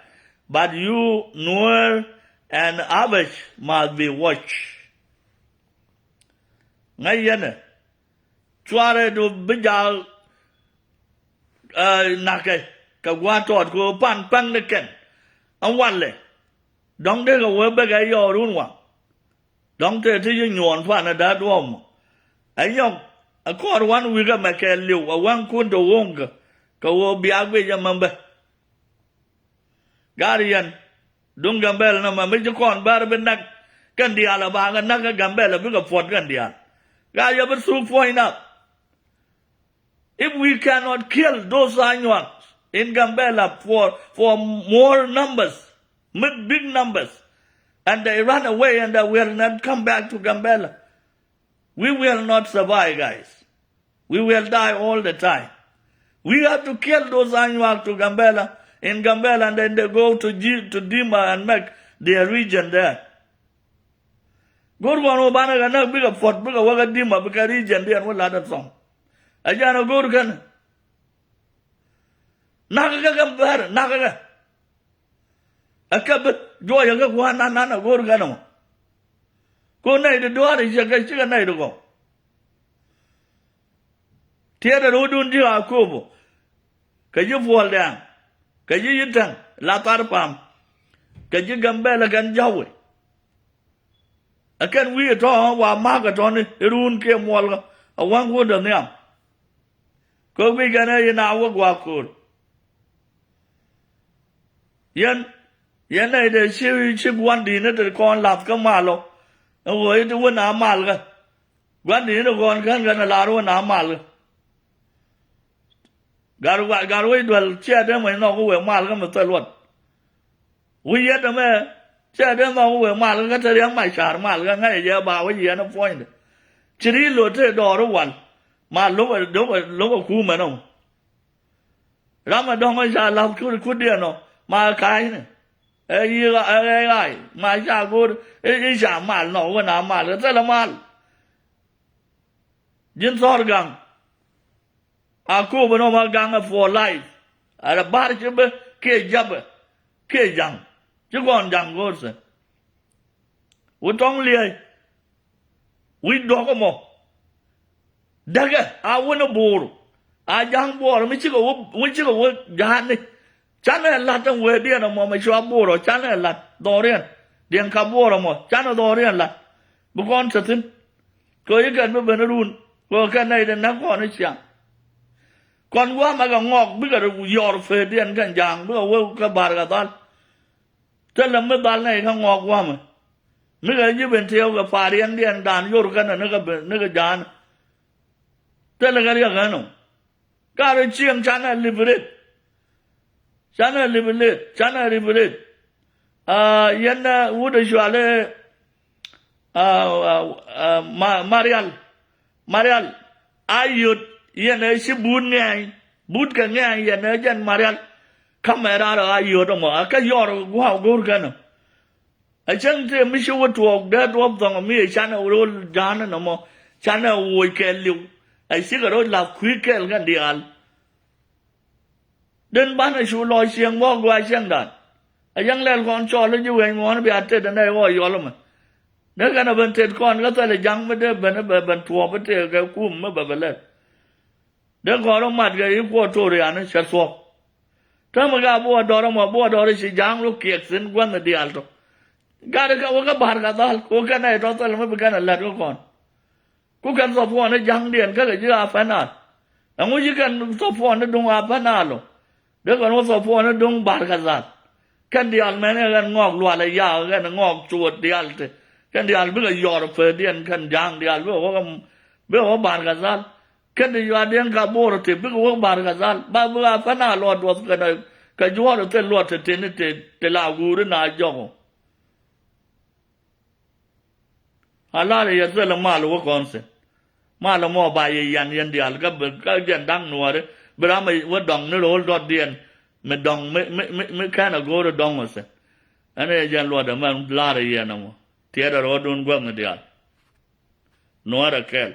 But you, Nuer and Abac must be watch. Ŋa̱c yɛn ɛ. Cuarɛ du bi jal, eh, na̱kɛ kɛ gua̱a̱th tɔɔt kɛ ɣöö pan päŋ ni kɛn. Ɛn walɛ. Dɔ̱ŋ dee kɛ wee bekɛ yɔɔk run waŋ. Dɔ̱ŋ tëë ti yi nyuɔɔn pan ɛ da̱a̱ duɔ̱ɔ̱m. Ɛ nyɔk ɛ kɔɔr wan wi̱i̱ kɛ mɛ kɛ li̱w ɛ wäŋkun te wo̱ŋkä kɛ ɣöö bia guic ɛmɛ bä. Gar yɛn duŋ Gambɛl nɔmɔ mi ci kɔn bär bi näk kɛn diaal ɛ ba kɛ näk kä Gambɛl ɛ bikɛ puɔt kɛn diaal. Gar yɛ bi thuk puɔ̱ny nath. If we cannot kill those Anyuak in Gambela for, for more numbers, big, big numbers, and they run away and they will not come back to Gambela, we will not survive, guys. We will die all the time. We have to kill those Anyuak to Gambela, in Gambela, and then they go to G-, to Dima and make their region there. Go̱o̱r kɔn wä banɛ kɛ näk bikɛ puɔt bikɛ wä kɛ Dima bikɛ region diɛn wä lat ɛ thɔŋ. Ɛ jɛn ɛ go̱o̱r kɛn. Nakä kɛ kɛ bɛr nakä kɛ. Ɛ kɛ bi juɔcɛ kɛ kua̱r nan nan ɛ go̱o̱r kɛn ɛmɔ. Ko nɛy ti dua̱a̱r i̱ cɛ kɛ cikɛ nɛy ti gɔw. Tiɛɛt ɛ ro̱o̱dun ji̱ Akobo. Kɛ ji̱ Puɔl Dɛ̈ɛ̈ŋ. Kɛ ji̱ Yi̱täŋ la thar pam. Kɛ ji̱ Gambɛl ɛ kɛn Jawe. Ɛ kɛn wi̱i̱ ɛ tɔ̱ wa ma̱a̱k ɛ tɔ̱ni i̱ ruun kiɛ muɔlkä ɛ wa̱ŋ wundä nhiam. Kä guic kɛn ɛ yi na wä gua̱a̱k ko̱o̱r. Yɛn, yɛn nɛy dee ci, ci gua̱n di̱i̱t ni te kɔn la̱th kä mal ɔ. Ɛn ɣöö i̱ ti wä na malkä. Gua̱n di̱i̱t ni kɔn kän kɛn ɛ lar wä na malkä. Gat, gat wec duel ciɛ dee mɔc nhɔk wee mal kä mi thil luɔt. Wi̱c yɛn ɛmɛ ciɛ dee nhɔk wee mal kä te riɛk mac ca̱r mal kä ŋäc jɛ ba wec yɛn ɛ puɔ̱nydɛ. Ci ri lo̱t te dɔɔr i̱ wal. Ma lo̱k ɛ, lo̱k ɛ, lo̱k ɛ kuum ɛn ɔ. Ram ɛ dɔ̱ŋ ɛ ca la̱th kut, kutdiɛn ɔ ma ka̱a̱cni. Ɛ yiëë ɣa̱a̱c ma ca go̱o̱r i̱ ca mal nhɔk wä na mal kä thilɛ mal. Ji̱n thɔr gaŋ. A ko̱o̱p ɛn ɣöö ma gaŋɛ for life. Ɛ rɛ ba̱r ci bä kiɛ ja̱pɛ kiɛ ja̱ŋ. Ci kɔn ja̱ŋ go̱o̱r thi̱n. Wä tɔ̱ŋ liɛɛc. Wi̱c duɔ̱k ɛmɔ. Däkɛ a wä ni bo̱o̱r. A ja̱ŋ buɔɔr mi cikɛ wä, mi cikɛ wä ja̱a̱ni. Canɛ la̱t ɛn wee diɛn ɛmɔ mɛ cua bo̱o̱r ɔ canɛ la̱t dhɔriɛn. Diɛn ka bo̱o̱r ɛmɔ canɛ dhɔriɛn la̱t. Bi kɔn te thi̱n. Kɛ ɣöö ci kɛn bi ben run kɛ ɣöö kɛn nɛy ti näk kɔn i̱ ciaŋ. Kɔn gua̱a̱mɛ kɛ ŋɔɔk bikɛ yɔr pee diɛn kɛn ja̱a̱ŋ bikɛ wee kɛ ba̱r kɛ dhal. Thilɛ mi dhal nɛy kä ŋɔɔk gua̱a̱mɛ. Mi kɛ ji̱ ben tiɛɛw kɛ pa̱a̱r yɛn diɛn da̱a̱n yor kɛn ɛ ni kɛ ben ni kɛ ja̱a̱n. Thilɛ kɛ riɛk ɣän ɔ. Ka rɔ cieŋ canɛ liberate. Canɛ liberate, canɛ liberate. Aa, yɛn, aa, wut ɛ cuali, aa, aa, aa, ma, Marial. Marial. A yot yɛn ɛ ci but ŋɛɛny. But kɛ ŋɛɛny yɛn ɛ jɛn Marial. Kamɛ raar ɛ a yot ɛmɔ. A kä yɔr gua̱a̱k go̱o̱r kɛn ɔ. A cäŋ tëë mi ci wä tuɔɔk dee duɔ̱p dhɔŋ mi ɛ canɛ wä ro̱l ja̱a̱n ɛn ɛmɔ. Canɛ woc kɛɛliw. A cikɛ ro̱l la̱th kui̱ kɛɛl kɛn diaal. Den banɛ cu lɔ cieŋ bä gɔaa cieŋdan. A yäŋ lɛl kɔn cɔɔl i̱ ji̱ wec ŋuɔ̱ɔ̱n bia tet ɛn ɛ ɣɔɔ yɔl ɛmɛ. Dee kɛn ɛ ben tet kɔn kä thilɛ ja̱ŋ mi dee ben ɛ ben tuɔɔp i̱ tëë kɛ kum mi bɛ bɛ lɛl. Dee gɔ̱r ɔ mat kɛ Equatoria ni cɛ thuɔ̱k. Täämɛ ka buɔ dɔr ɛmɔ buɔ dɔr i̱ ci ja̱a̱ŋ lu kiɛk thi̱n gua̱n diaal tɔ. Gat ikä wä kä Bahr el Ghazal kɛ wä kɛn nɛy tɔ thil mi bi kɛn ɛ lät kä kɔn. Ku kɛn thɔpuɔn ni ja̱ŋdiɛn kä kɛ ji̱ Upper Nile. Ɛŋu ci kɛn thɔpuɔn ni duŋ Upper Nile ɔ? Dee kɛn wä thɔpuɔn ni duŋ Bahr el Ghazal. Kɛn diaal mɛn ɛ ɣɛn ŋɔɔk lual ɛ yaak ɛ ɣɛn ŋɔɔk cuɔt diaal ti. Kɛn diaal bikɛ yɔr pek diɛn kɛn ja̱a̱ŋ diaal bikɛ wä kɛ, bikɛ wä Bahr el Ghazal. Kɛn ti yuaadiɛn ka bo̱o̱r ti bikɛ wä Bahr el Ghazal. Ba bikɛ Upper Nile luɔt duɔth kɛn kɛ juɔ̱ɔ̱r thil luɔt ti ti ni ti ti la guuri na jɔk ɔ. A lar yɛ thilɛ mal wä kɔn thi̱n. Mal mɔ ba yɛ yan yɛn diaal kä bi kä jɛn da̱ŋ nuɔɔri bi ram wä dɔŋ ni ro̱o̱l dɔ̱diɛn. Mi dɔŋ mi mi mi mi kɛn a go̱o̱ri dɔŋ wä thi̱n. Ɛn yɛ jɛn luɔt ɛmɛ lar yɛn ɛmɔ tiɛɛt ɛ rɔɔdun guäth ni diaal. Nuɔɔrɛ kɛɛl.